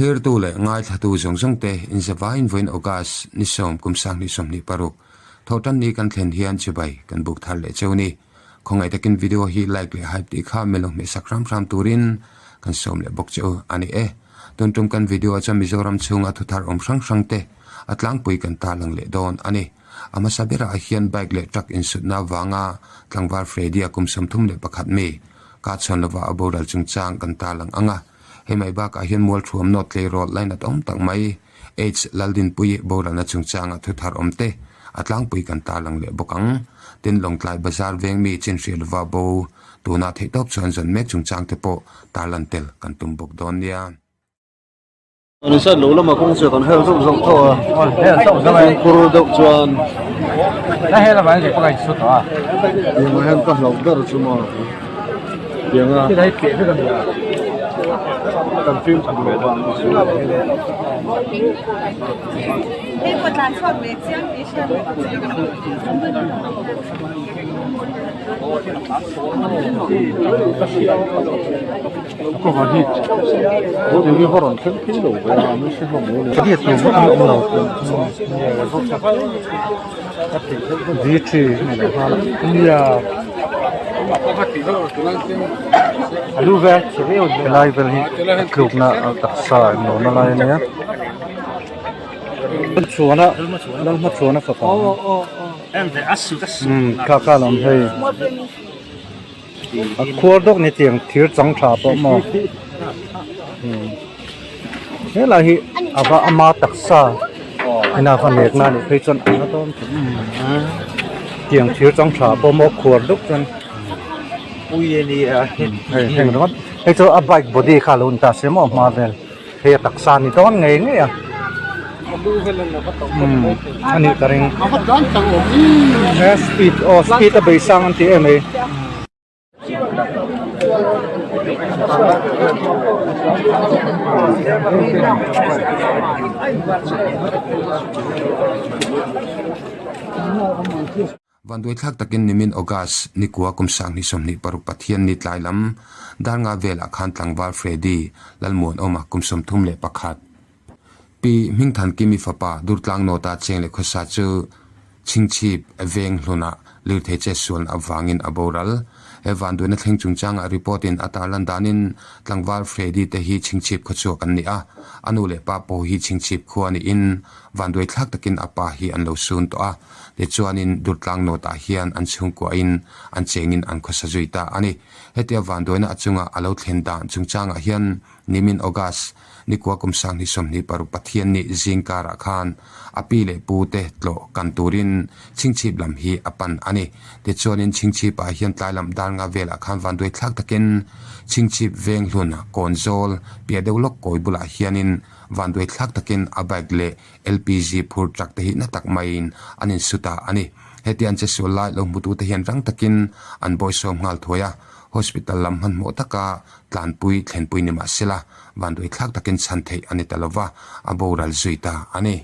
Thlirtu leh ngaithlatu zawng zawng te inzavaiin vawiin August ni sawm kum sanghnih 26 thawhtan ni kan thlen hian chibai kan buk thar leh cheu ni. Khawngaih takin video hi like leh hype tih kha melo hmehsak hram hram turin kan sawm leh bawk che u a ni e. Tun tum kan video ah chuan Mizoram chhunga thuthar awm hrang hrang te a tlangpui kan tarlang leh dawn a ni. A hmasa berah hian bike leh truck insutna avanga tlangval Freddy-a kum 31 mi ka chhuan lova a boral chungchang kan tarlang ang a. Hei mai bakah hian Mualthuam North tleirawl lainat awm tak mai H Laldinpuii boralna chungchanga thuthar awm te a tlangpui kan tarlang leh bawk ang. Tin, Lawngtlai Bazar veng mi chinhriat lova bo tuna theihtawp chuan zawn mek chungchang te pawh tarlan tel kan tum bawk dawn nia. An sat lo lama kawng chu kan hel zauh zauh tawh a, fimkhur deuh chuan tiangah hian ka hlauh ber chu maw tianga kan fimkhur loh vang te chu. Helai vel hi a tlukna taksa inlawhna lai a nia chuan a lalhmachhuana fapa kha kha a awm hei. A khuar dawk ni tiang thir chang tha pawh maw helai hi a va ama taksa ina va nek na nih phei chuan a na dawn khawp tiang thir chang tha pawh maw khuar dawk chuan hei heng ringawt hei chu a bike body kha a lo ni ta si maw hma vel. Hei a taksa ni dawn ngei ngei a. Umm a nih ka ring. He speed aw speed a bei sang an ti em ei. Vanduaithlak takin nimin August ni kua kum 2026 Pathian ni tlai lam dar nga velah khan tlangval Freddy Lalmuanawma kum 31 Pi Hmingthankimi fapa Durtlang Nawta cheng leh khawsa chu Chhingchhip veng hlunah lirthei chetsualna avangin a boral. He vanduaina thleng chungchangah report in a tarlan danin tlangval Freddy te hi Chhingchhip khawchhuak an ni a, a nu leh pa pawh hi Chhingchhip khua niin vanduaithlak takin a pa hi an lo sun tawh a. Tichuanin Durtlang North-ah hian an chhungkuahin an chengin an khawsa zui ta a ni. Hetia vanduaina a chunga a lo thlen dan chungchangah hian nimin August nikua kum 2026 Pathianni zing karah khan a pi leh pu te tlawh kan turin Chhingchhip lam hi a pan a ni. Tichuanin Chhingchhipah hian tlai lam dar nga velah khan vanduai thlak takin Chhingchhip Venghlun Kawnzawl piah deuh lawk kawi bulah hianin vanduai thlak takin a bike leh LPG phur truck te hi na tak maiin an insu ta a ni. Heti an che sual lai lo hmutute hian rang takin an bawisawm nghal thuai a, hospital lam hmanhmawh taka tlanpui thlenpui ni mah sela, vanduai thlak takin chhan theih a ni ta lova, a boral zui ta a ni.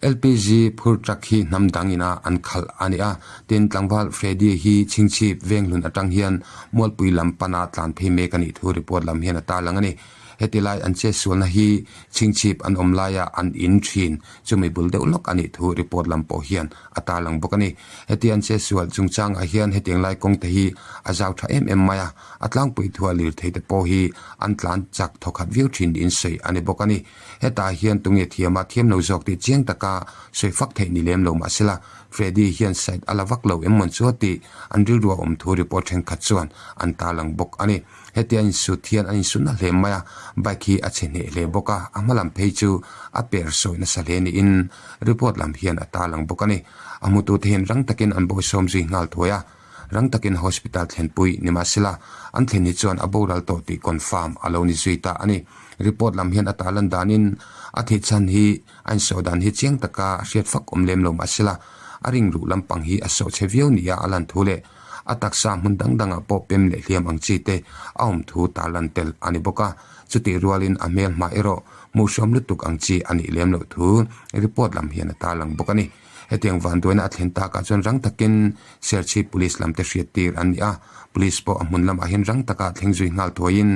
LPG phur truck hi hnam dang ina an khalh a ni a, tin tlangval Freddy hi Chhingchhip Venghlun atang hian Mualpui lam pana tlan phei mek a nih thu report lam hian a tarlang a ni. Heti lai an chetsualna hi chhingchhip an awm laia an in thin chumi bul deuh lawk a nih thu report lam pawh hian a tarlang bawk a ni. Heti an chetsual chungchangah hian hetiang lai kawng te hi a zau tha em em mai a, a tlangpui thua lirthei te pawh hi an tlan chak thawkhat viau thin niin sawi a ni bawk a ni. Hetah hian tunge thiama thiam lo zawk tih chiang taka sawi fak theih ni lem lo mahsela Freddy hian side a la vak lo em mawn chu a tih an rilru a awm thu report thenkhat chuan an tarlang bawk a ni. Heti a insut hian a insut na hle mai a, bike hi a chhe hneh hle bawk a, a hma lam phei chu a per sawi nasa hle niin report lam hian a tarlang bawk a ni. A hmutute hian rang takin an bawisawm zui nghal thuai a, rang takin hospital thlenpui nimahsela an thlen hi chuan a boral tawh tih confirm a lo ni zui ta a ni. Report lam hian a tarlan danin a thih chhan hi a insawh dan hi chiang taka hriat fak awm lem lo mahsela a ringruh lampang hi a sawh chhe viau nia a lan thu leh A taksa hmun dang dangah pawh pem leh hliam ang chi te a awm thu tarlan tel a ni bawk a, chutih rualin a hmel hma erawh hmuhhrawm lutuk ang chi a nih lem loh thu report lam hian a tarlang bawk a ni. Hetiang vanduaina a thlen takah chuan rang takin Serchhip Police lam te hriat tir an ni a, Police pawh a hmun lamah hian rang taka thleng zui nghal thuaiin.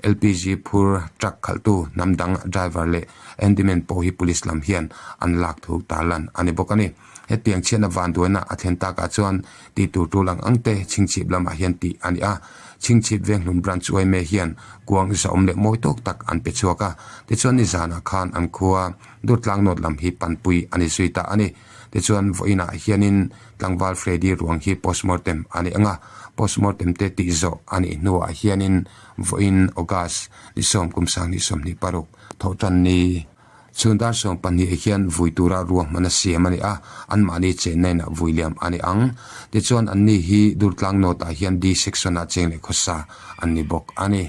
LPG phur truck khalhtu hnam dang driver leh handyman pawh hi police lam hian an lak thu tarlan a ni bawk a ni. Hetiang chhiatna vanduaina a thlen takah chuan tih tur tul ang ang te chhingchhip lamah hian tih a ni a. Chhingchhip Venghlun Branch yma hian kuang zahawm leh mawi tawk tak an pe chhuak a. Tichuan nizanah khan an khua Durtlang North lam hi panpui a ni zui ta a ni. Tichuan vawiinah hianin tlangval Freddy ruang hi postmortem a ni ang a. Postmortem te tih zawh a nih hnuah hianin vawiin August ni sawm kum 2026 thawhtan ni. Chhun dar 12 hian vui tura ruahman a siam a ni a, anmahni chenna inah vui liam a ni ang. Tichuan anni hi Durtlang North ah hian D section ah cheng leh khawsa an ni bawk a ni.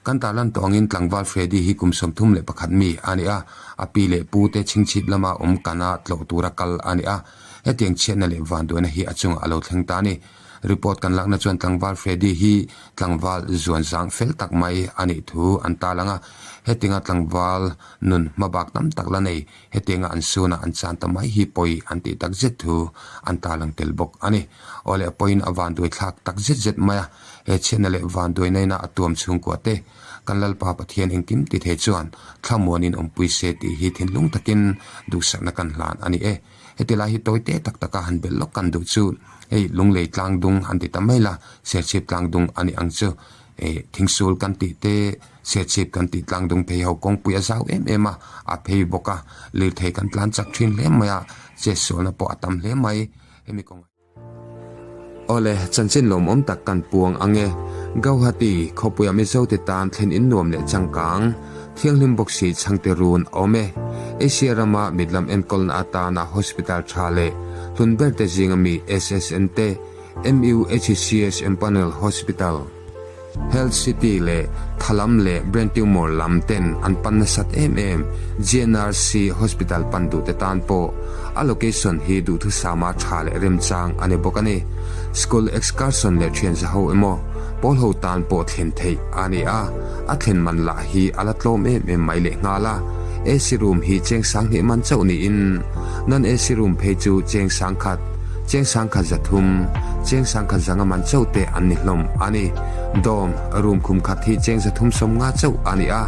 Kan tarlan tawh angin tlangval Freddy hi kum 31 mi a ni a, a pi leh pu te chhingchhip lama awm kana tlawh tura kal a ni a. Hetiang chhiatna leh vanduaina hi a chungah a lo thleng ta a ni. Report kan lakna chuan tlangval Freddy hi tlangval zuan zang fel tak mai a nih thu an tarlang a, hetinga tlangval nun hmabak tam tak la nei, hetianga an sunah an chan ta mai hi pawi an tih tak zet thu an tarlang tel bawk a ni. Awle a pawiin a vanduai thlak tak zet zet mai a, he chhiatna leh vanduaina ina a tuam chhungkua te kan Lalpa Pathian engkim ti thei chuan thlamuanin awmpui se tih hi thinlung takin duhsakna kan hlan a ni e. Heti lai hi tawi te tak taka han belh lawk kan duh chu hei Lunglei tlang dung han ti ta mai la, Serchhip tlang dung a ni ang chu. Eh Thingsul kan tih te, Serchhip kan tih tlang dung phei ho kawngpui a zau em em a, a phei bawk a, lirthei kan tlan chak thin hle mai a, chetsualna pawh a tam hle mai. Hemi kawngah. Awle, chanchin lawmawm tak kan puang ang e. Gauhati, khawpuia Mizote tan thlen in nuam leh changkang, thianghlim bawk si chhangte run a awm e. Asia rama mitlam enkawlna atana hospital tha leh hlun berte zinga mi SSN te, MUHCS Empanel Hospital, Health City leh Thalam leh Brain Tumor lam ten an pan nasat em em. GNRC Hospital pan duhte tan pawh a location hi duhthusama tha leh remchang a ni bawk a ni. School excursion leh thian zaho emaw pawl ho tan pawh thlen theih a ni a, a thlen man lah hi a la tlawm em em mai leh nghal a. AC room hi cheng 2000 man chauh niin non AC room phei chu cheng 1000, cheng 1300, cheng 1100 man chauh te an ni hlawm a ni. Dawm, room khum khat hi cheng 350 chauh a ni a,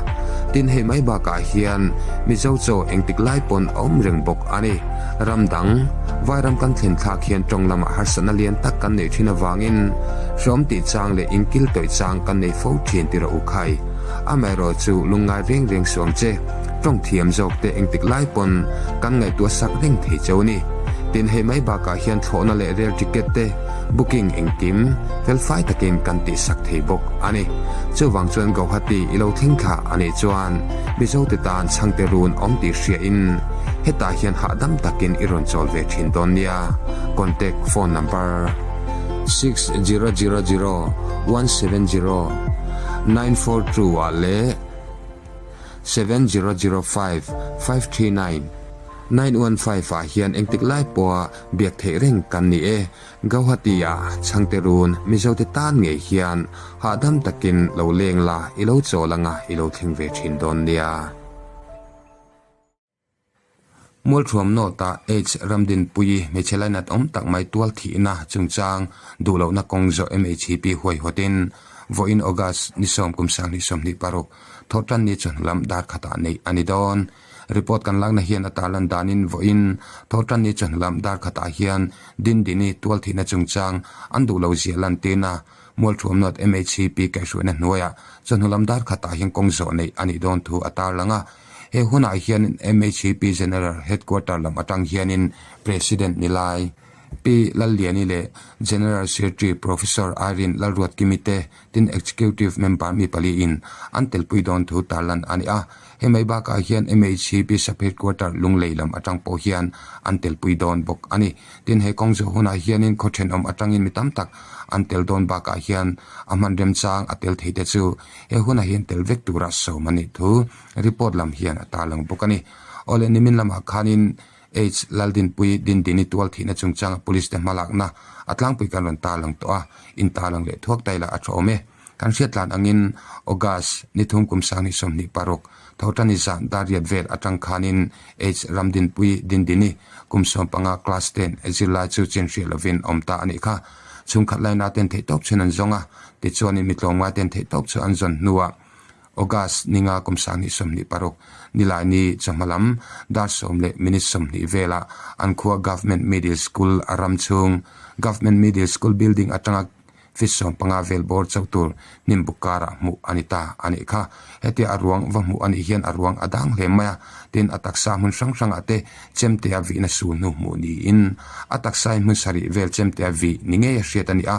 tin hei mai bakah hian Mizo chaw engtik lai pawn a awm reng bawk a ni. Ram dang, Vairam kan thlen thlak hian tawng lamah harsatna lian tak kan neih thin avangin hrawm tih chang leh inkil tawih chang kan nei fo thin ti rawh u khai. Amaherawh chu lungngai reng reng suang che, tawng thiam zawk te engtik lai pawn kan ngaihtuah sak reng thei cheu a ni. Tin hei mai bakah hian thlawhna leh rel ticket te booking engkim fel fai takin kan tih sak thei bawk a ni. Chuvang chuan Gauhati i lo thleng thla a nih chuan Mizote tan chhangte run awm tih hriain hetah hian hahdam takin i rawn chawl ve thin dawn nia. Contact phone number, 6000 170 942 ah leh 7005 539 915 ah hian engtik lai pawha biak theih reng kan ni e. Gauhati ah Chhangte run Mizote tan ngei hian hahdam takin lo leng la i lo chawl anga i lo thleng ve thin dawn nia. Mualthuam North-ah Aids Ramdinpuii hmeichhe lainat awm tak mai tual thihna chungchang duhlohna kawng zawh MHP huaihawtin vawiin August ni sawm kum 2026 thawhtan ni chawhnu lam dar khatah neih a ni dawn. Report kan lakna hian a tarlan danin vawiin thawhtan ni chawhnu lam dar khatah hian Dindini tual thihna chungchang an duhlo zia lantirna Mualthuam North MHP kaihhruaina hnuaiah chawhnu lam dar khatah hian kawng zawh neih a nih dawn thu a tarlang a. He hunah hian MHP General Headquarter lam atang hianin President ni lai Pi Lalliani leh General Secretary Professor Irene Lalruatkimi te tin Executive Member mi paliin an telpui dawn thu tarlan a ni a. Hei mai bakah hian MHP Sub-Headquarter Lunglei lam atang pawh hian an telpui dawn bawk a ni. Tin he kawng zawh hunah hianin khaw thenawm atangin mi tam tak an tel dawn bakah hian a hman remchang a tel thei te chu he hunah hian tel vek tura sawm a nih thu Report lam hian a tarlang bawk a ni. Awle nimin lamah khanin H Laldinpui Dindini tual thihna chungchanga police te hmalakna a tlangpui kan rawn tarlang tawh a, in tarlang leh thuak ta ila a tha awm e. Kan hriat tlan angin August ni thum kum 2026 Thotani zan dariat vel atang khanin H Ramdinpui Dindini kum 15 class ten zirlai chu chin hriat lovin awm ta a nih kha. Chhungkhat laina ten theihtawp chhun an zawng a, tichuanin mi tlawmngai ten theihtawp chu an zawn hnuah August ninga kum 2026 Nilaini chawhma lam dar 10 leh minute 20 velah an khua Government Middle School a ram chhung Government Middle School building atanga feet 15 vel bawr chauh tur hnim buk karah hmuh a ni ta a nih kha. Hetia a ruang va hmuh a nih hian a ruang a dang hle mai a, tin a taksa hmun hrang hrangah te chemtea vihna sul hnu hmuh niin a taksa in hmun sarih vel chemtea vih ni ngei a hriat a ni a,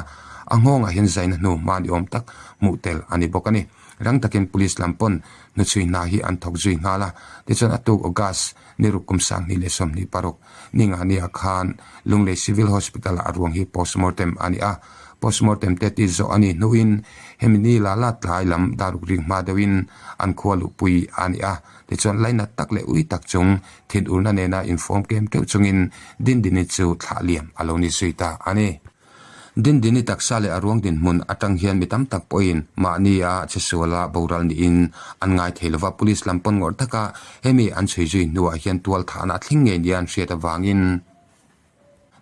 a nghawngah hian zaina hnu hma ni awm tak hmuh tel a ni bawk a ni. Rang takin Police lam pawn hnuchhui hna hi an thawk zui nghal a, tichuan a tuk August ni ruk kum 2026 ni nga nia khan Lunglei Civil Hospital ah a ruang hi postmortem a ni a, postmortem te ti zawh a nih hnuin hemi ni la la tlai lam daruk ring hma deuhin an khua luhpui a ni a, tichuan lainat tak leh ui tak chung thinurna nena infawm kem teuh chungin Dindini chu thlah liam a lo ni zui ta a ni. Dindini taksa leh a ruang dinhmun atang hian mi tam tak pawhin mahni a chesuala boral niin an ngai thei lova, police lam pawn ngawrh taka hemi an chhui zui hnuah hian tual thahna a thleng ngei nia an hriat avangin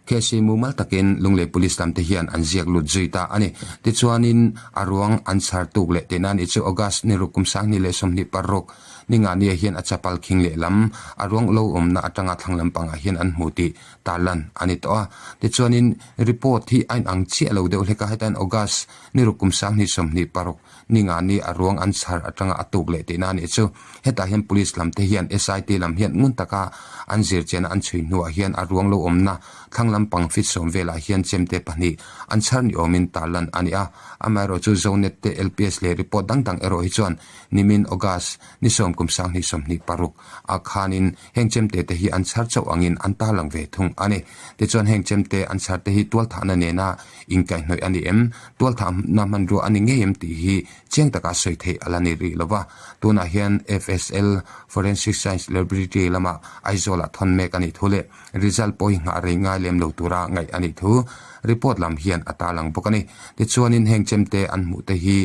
case hi mumal takin Lunglei Police lam te hian an ziak lut zui ta a ni. Tichuanin a ruang an chhar tuk leh tihna a nih chu August ni ruk kum 2026 Ningania hian a chapal khing lehlam a ruang lo awmna atanga thlang lampangah hian an hmu tih tarlan a ni tawh a. Tichuanin report hi a inang chiah lo deuh hlek a, hetain August ni ruk kum 2026 ni nga ni a ruang an chhar atanga a tuk leh tihna a nih chu. Hetah hian police lam te hian SIT lam hian ngun taka an zir chian a an chhui hnuah hian a ruang lo awmna thlang lampang feet 10 velah hian chemte pahnih an chhar ni awmin tarlan a ni a. Amaherawh chu Zonet te LPS leh report dang dang erawh hi chuan nimin August ni 10 kum 2026 ah khanin Heng chemte te hi an chhar chauh angin an tarlang ve thung a ni. Tichuan heng chemte an chhar te hi tualthahna nena inkaihhnawih a ni em? Tualthahna hmanrua a ni ngei em tih hi chiang taka sawi theih a la ni rih lo va. Tunah hian FSL, Forensic Science Laboratory, lamah Aizawlah thawn mek a nih thu leh result pawh hi nghah rei ngai lem lo tura ngaih a nih thu report lam hian a tarlang bawk a ni. Tichuanin heng chemte an hmuh te hi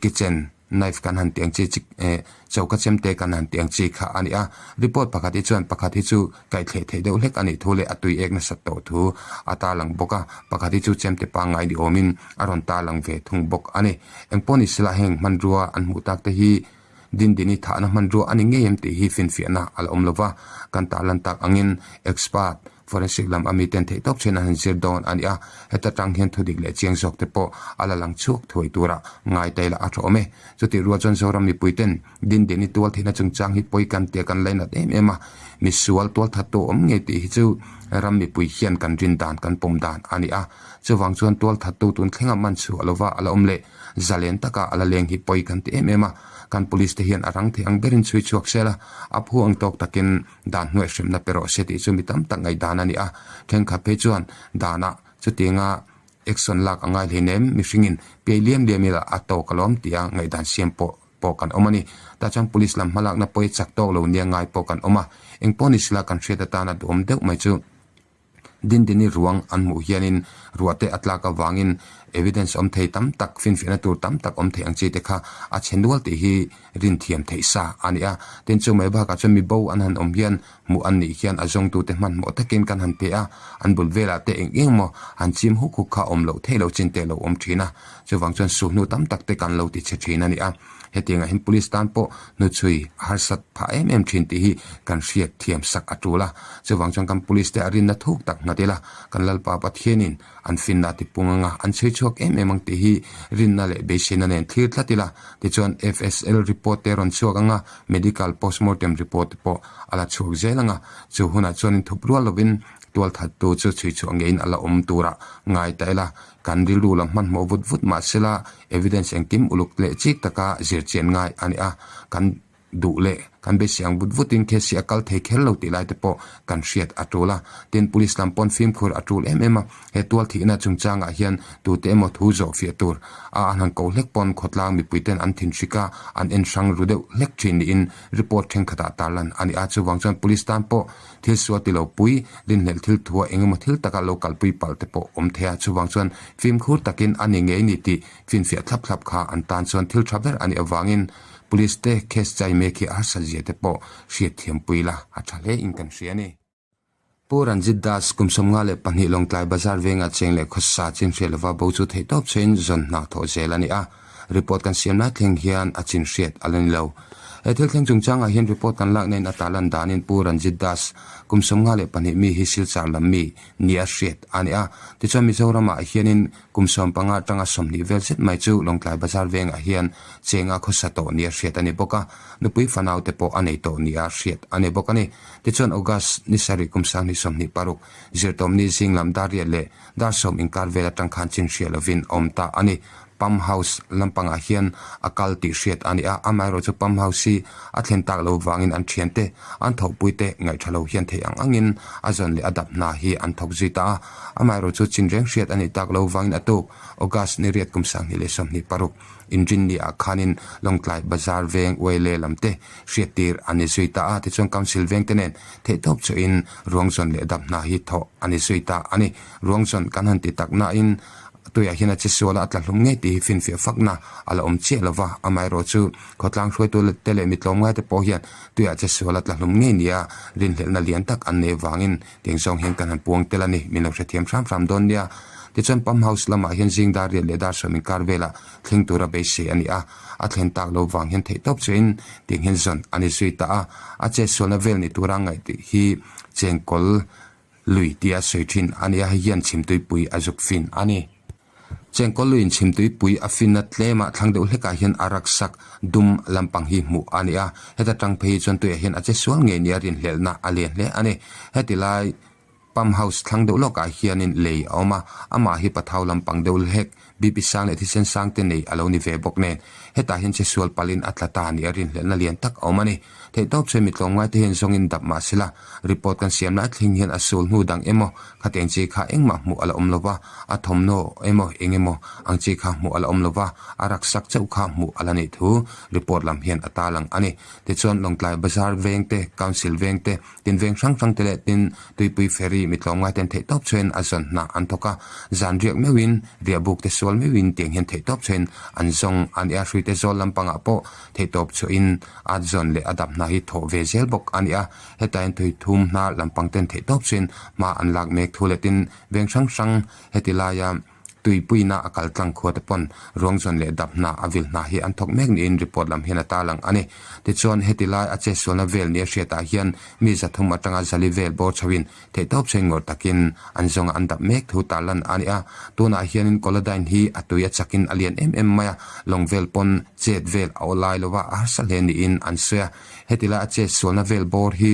kitchen, Knife kan han tih ang chi chi eh choka chemte kan han tih ang chi kha a ni a. Report pakhat hi chuan pakhat hi chu kaihthleh theih deuh hlek a nih thu leh a tui ek nasat tawh thu a tarlang bawk a. Pakhat hi chu chemte pangngai ni awmin a rawn tarlang ve thung bawk a ni. Engpawh ni sela heng hmanrua an hmuh tak te hi Dindini thahna hmanrua a ni ngei em tih hi finfiahna a la awm lo va. Kan tarlan tak angin expert Forensic lam a miten theihtawp chen an han zir dawn a ni a, heta tang hian thudik leh chiang zawk te pawh a la lang chhuak thuai tura ngai ta ila a tha awm e. Chutih rual chuan Zoram mipuiten Dindini tual theihna chungchang hi pawi kan tia kan lainat em em a, misual tual thattu awm ngei tih hi chu ram mipui hian kan rin dan kan pawm dan a ni a. Chuvang chuan tual thattu tun thlenga man chhuah lova a la awm leh zalen taka a la leng hi pawi kan ti em em a, kan police te hian a rang thei ang berin chhui chhuak sel a, a phu ang tawk takin Dan hnuaih hremna pe rawh se tih chu mi tam tak ngaihdan a ni a, thenkhat phei chuan danah chutianga action lak a ngai hleinem, mihringin piai liam liam ila a tawk alawm tia ngaihdan siam pawh pawh kan awm a ni. Tah chuan police lam hmalakna pawh hi chak tawk lo nia ngai pawh kan awm a, engpawh ni sela kan hriat atana duhawm deuh mai chu. Dindini ruang an hmuh hianin ruah te a tlak avangin evidence awm thei tam tak, finfiahna tur tam tak awm thei ang chi te kha a chhe nual tih hi rinthiam theih sa a ni a. Tin, chu mai bakah chuan mi bo an han awm hian hmuh an nih hian a zawngtute hmanhmawh takin kan han pe a, an bul velah te eng eng maw han chim huk huk kha awm loh theih loh chin te a lo awm thin a. Chuvang chuan suhnu tam tak te kan lo ti chhe thin a ni a. Hetiangah hian police tan pawh hnuchhui a harsat phah em em thin tih hi kan hriat thiam sak a tul a. Chuvang chuan kan police te a rinna thuk tak nghat ila, kan Lalpa Pathianin an finna a tipung anga an chhui chhuak em em ang tih hi rinna leh beiseina nen thlir tlat ila. Tichuan FSL report te rawn chhuak anga medical postmortem report te pawh a la chhuak zel anga chu hunah chuan inthup rual lovin tualthattu chu chhui chhuah ngeiin a la awm turah ngai ta ila. Kan rilru lam hmanhmawh vut vut mahsela evidence engkim uluk leh chik taka zir chian ngai a ni a, kan duh leh kan beisei ang vut vutin case hi a kal thei kher lo tih lai te pawh kan hriat a tul a. Tin, police lam pawn fimkhur a tul em em a, he tual thihna chungchangah hian tute emaw thu zawh fiah tur a an han ko hlek pawn khawtlang mipuiten an thinhrik a, an en hrang ru deuh hlek thin niin report thenkhatah tarlan a ni a, chuvang chuan police tan pawh Thil sual ti lo pui, rinhlelh thil thua eng emaw thil taka lo kalpui palh te pawh awm thei a, chuvang chuan fimkhur takin a ni ngei ni tih finfiah thlap thlap kha an tan chuan thil tha ber a nih avangin Police te case chai mek hi a harsat zia te pawh hriatthiam pui la a tha hle in kan hria a ni. Pu Ranjit Das, kum 52 Lawngtlai Bazar venga cheng leh khawsa chin hriat lova bo chu theihtawp chhuain zawn hna thawh zel a ni a, report kan siam lai thleng hian a chin hriat a la ni lo. He thil thleng chungchangah hian report kan lak nain a tarlan danin Pu Ranjit Das, kum 52 mi hi Silchar lam mi nia hriat a ni a, tichuan Mizoramah hianin Kum 15 atanga 20 vel zet mai chu Lawngtlai Bazar vengah hian chenga khawsa tawh nia hriat a ni bawk a, nupui fanau te pawh a nei tawh nia hriat a ni bawk a ni. Tichuan August ni sarih kum 2026, zirtawmni zing lam dar riat leh dar sawm inkar vel atang khan chin hriat lovin a awm ta a ni. Pump House lampangah hian a kal tih hriat a ni a, amaherawh chu Pump House hi a thlen tak lo vangin an thiante, an thawhpuite ngaihtha lo hian theih ang angin a zawn leh a dap hna hi an thawk zui ta a. Amaherawh chu chin reng hriat a nih tak lo vangin a tuk August ni riat kum 2026 inrinni ah khanin Lawngtlai Bazar veng Uaile lam te hriattir a ni zui ta a, tichuan Council veng te nen theihtawp chauhin ruang zawn leh dap hna hi thawh a ni zui ta a ni. Ruang zawn kan han ti tak nain tuiah hian a che sual a, a tla hlum ngei tih hi finfiah fakna a la awm chiah lo va, amaherawh chu khawtlang hruaitu te leh mi tlawmngai te pawh hian tuiah che sual a tla hlum ngei nia rinhlelhna lian tak an nei vangin Tiang zawng hian kan han puang tel a ni, min lo hrethiam hram hram dawn nia. Tichuan Pump House lamah hian zing dar riat leh dar sawm inkar velah thleng tura beisei a ni a, a thlen tak lo vang hian theihtawp chuain tiang hian zawn a ni zui ta a. A chetsualna vel ni tura ngaih tih hi chengkawl lui tia sawi thin a ni a, hei hian chhimtuipui a zuk fin a ni. Chengkawl luiin chhimtuipui a finna tlemah thlang deuh hlekah hian a raksak dum lampang hi hmuh a ni a, heta tang phei hi chuan tuiah hian a che sual ngei nia rinhlelhna a lian hle a ni. Heti lai Pump House thlang deuh lawkah hianin lei a awm a, amah hi pathau lampang deuh hlek, BP sang leh thisen sang te nei a lo ni ve bawk nen, hetah hian che sual palhin a tla ta nia rinhlelhna lian tak a awm a ni. Theihtawp chuan mi tlawmngai te hian zawngin dap mah sela, report kan siam lai thleng hian a sul hnu dang emaw khatiang chi kha engmah hmuh a la awm lova, a thawmhnaw emaw eng emaw ang chi kha hmuh a la awm lova, a raksak chauh kha hmuh a la nih thu report lam hian a tarlang a ni. Tichuan Lawngtlai Bazar veng te, Council veng te, tin veng hrang hrang te leh tin Tuipui Ferry mi tlawmngai ten theihtawp chuan a zawn hna an thawk a, zan riak meuhin riahbuk te sual meuhin tiang hian theihtawp chuan an zawng a ni a, hruite zawl lampangah pawh theihtawp chhuahin A zawn leh a dap hna hi thawh ve zel bawk a ni a, hetah hian tui thum hna lampang ten theih tawp chuin hma an lak mek thu leh tin veng hrang hrang heti laia tuipuina a kal tlang khua te pawn ruang zawn leh dap hna a vil hna hi an thawk mek niin report lam hian a tarlang a ni. Tichuan heti lai a chetsualna vel nia hriatah hian mi zathum atanga zali vel bawr chhoin Theih tawp cheng ngawr takin an zawnga an dap mek thu tarlan a ni a, tunah hianin Kolodyne hi a tui a chakin a lian em em mai a, lawng vel pawn chet vel a aw lai lova a harsa hle niin an sawi a, heti lai a chet sualna vel bawr hi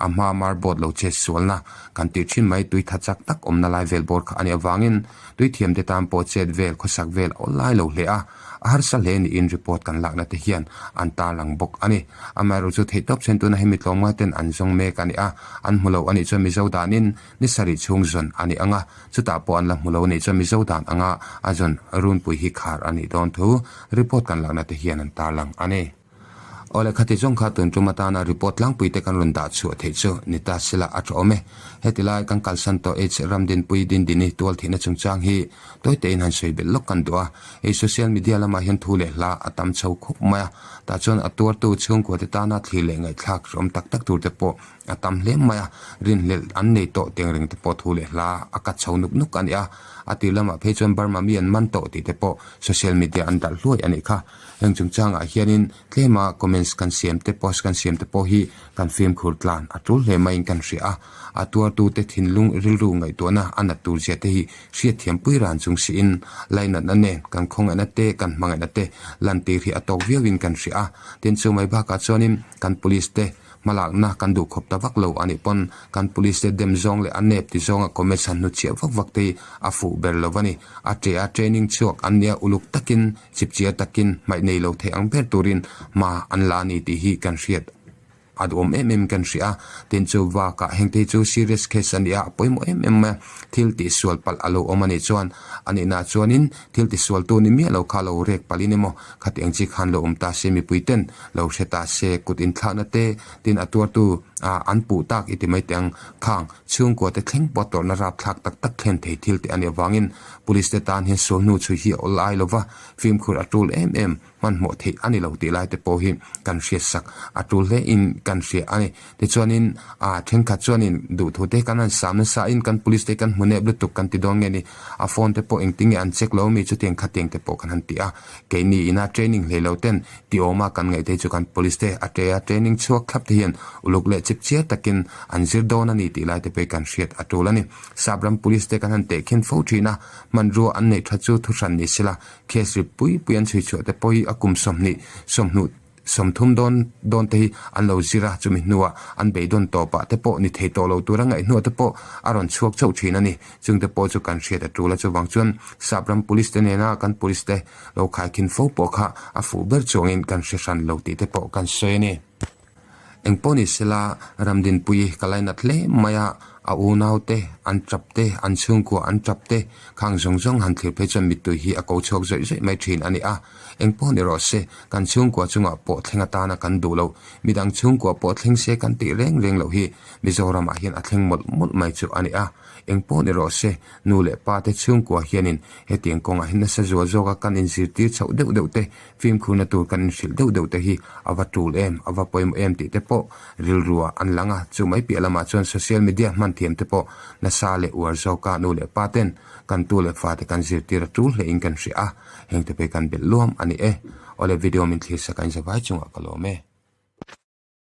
a hma mar boat lo chet sualna kan tih thin mai tui tha chak tak awmna lai vel bawr kha a nih avangin tui thiamte tan pawh chet vel khawsak vel a aw lai lo hle a. A harsa hle niin report kan lakna te hian an tarlang bawk a ni. Amaherawh chu theihtawp chuan tuna hemi tlawmngai ten an zawng mek a ni a, an hmu lo a nih chuan Mizo danin ni sarih chhung zawn a ni ang a, chutah pawh an la hmu lo a nih chuan Mizo dan anga a zawn runpui hi khar a nih dawn thu report kan lakna te hian an tarlang a ni. Awle khati zawng kha tun tum atana report tlangpui te kan rawn dah chhuah theih chu ni ta sela a tha awm e. Heti lai kan kalsan tawh H Ramdinpui Dindini tual thihna chungchang hi tawi tein han sawi belh lawk kan duh a. Hei social media lamah hian thu leh hla a tam chho khawp mai a, tah chuan a tuartu chhungkua te tana thlir leh ngaihthlak hrawm tak tak tur te pawh a tam hle mai a, rinhlelh an nei tawh teng reng te pawh thu leh hla a kat chho nuk nuk a ni a. A tir lamah phei chuan Burma mi an man tawh tih te pawh social media an dalh hluai a nih kha. Heng chungchangah hianin tlema comments kan siam te, post kan siam te pawh hi kan fimkhur tlan a tul hle maiin kan hria a. A tuartute thinlung rilru ngaihtuahna a nat tur zia te hi hriatthiam pui ran chung siin lainatna nen kan khawngaihna te, kan hmangaihna te lantir hi a tawk viauin kan hria a. Tin chu mai bakah chuanin kan police te Hmalakna kan duh khawp ta vak lo a nih pawn kan police te dem zawng leh a nep ti zawnga comments han hnuchhiah vak vak te hi a fuh ber lo a ni. A ṭe a training chhuak an nia uluk takin chipchiar takin hmaih nei lo thei ang ber turin hma an la a ni tih hi kan hriat a duhawm em em kan hria a. Tin chu bakah hengte hi chu serious case a ni a, a pawimawh em em mai a, thil tihsual palh a lo awm a nih chuan a nihnaah chuanin thil tisualtu ni miah lo kha lo rek palhin emaw Khatiang chi khan lo awm ta se mipui ten lo hre ta se kut inthlakna te tin a tuartu ah an puh tak i ti mai teh ang. Khang chhungkua te thleng pawh tawrhna rapthlak tak tak thlen thei thil te a nih avangin Police te tan hian sual hnu chhui hi a awl ai lova fimkhur a tul em em. hmanhmawh theih a ni lo tih lai te pawh hi kan hriatsak a tul hle in kan hria a ni. Tichuanin ah thenkhat chuanin duhthu te kan han sam nasa in kan police te kan hmu nep lutuk kan ti dawn nge ni, a phone te pawh engtin nge an check lo mi chutiang khatiang te pawh kan han ti a, keini ina training hlei lo ten ti awma kan ngaih te chu kan police te a ṭe a training chhuak thlap te hian uluk leh chip chiar takin an zir dawn a ni tih lai te pawh hi kan hriat a tul a ni. Sap ram police te kan han tehkhin fo thin a, hmanrua an neih tha chu thuhran ni sela case rip pui pui an chhui chhuah te pawh hi a kum 20 sawmhnuh 30 dawn dawn te hi an lo zir a, chumi hnuah an beidawn tawpah te pawh ni thei tawh lo tura ngaihhnuah te pawh a rawn chhuak chauh thin a ni. Chung te pawh chu kan hriat a tul a, chuvang chuan Sap ram police te nena kan police te lo khaikhin fo pawh kha a fuh ber chuangin kan hre hran lo tih te pawh kan sawi a ni. Engpawh ni sela, Ramdinpui ka lainat hle mai a, a unau te, an tap te, an chhungkua an tap te, khang zawng zawng han thlir phei chuan mittui hi a ko chhuak zawih zawih mai thin a ni a. Engpawh ni rawh se, kan chhungkua chungah pawh thleng atana kan duh loh, midang chhungkua pawh thleng se kan tih reng reng loh hi Mizoramah hian a thleng mawlh mawlh mai chu a ni a. Engpawh ni rawh se, nu leh pa te chhungkua hianin hetiang kawngah hian nasa zual zawka kan inzirtir chhoh deuh deuh te, Fimkhurna tur kan inhrilh deuh deuh te hi a va tul em, a va pawimawh em tih te pawh rilruah an lang a, chu mai piah lamah chuan social media hman thiam te pawh nasa leh uar zawka nu leh pa ten kan tu leh fate kan zirtir a tul hlein kan hria a, heng te pawh hi kan belh luam a ni e. Awle video min thlir sak a inzavai chungah ka lawm e.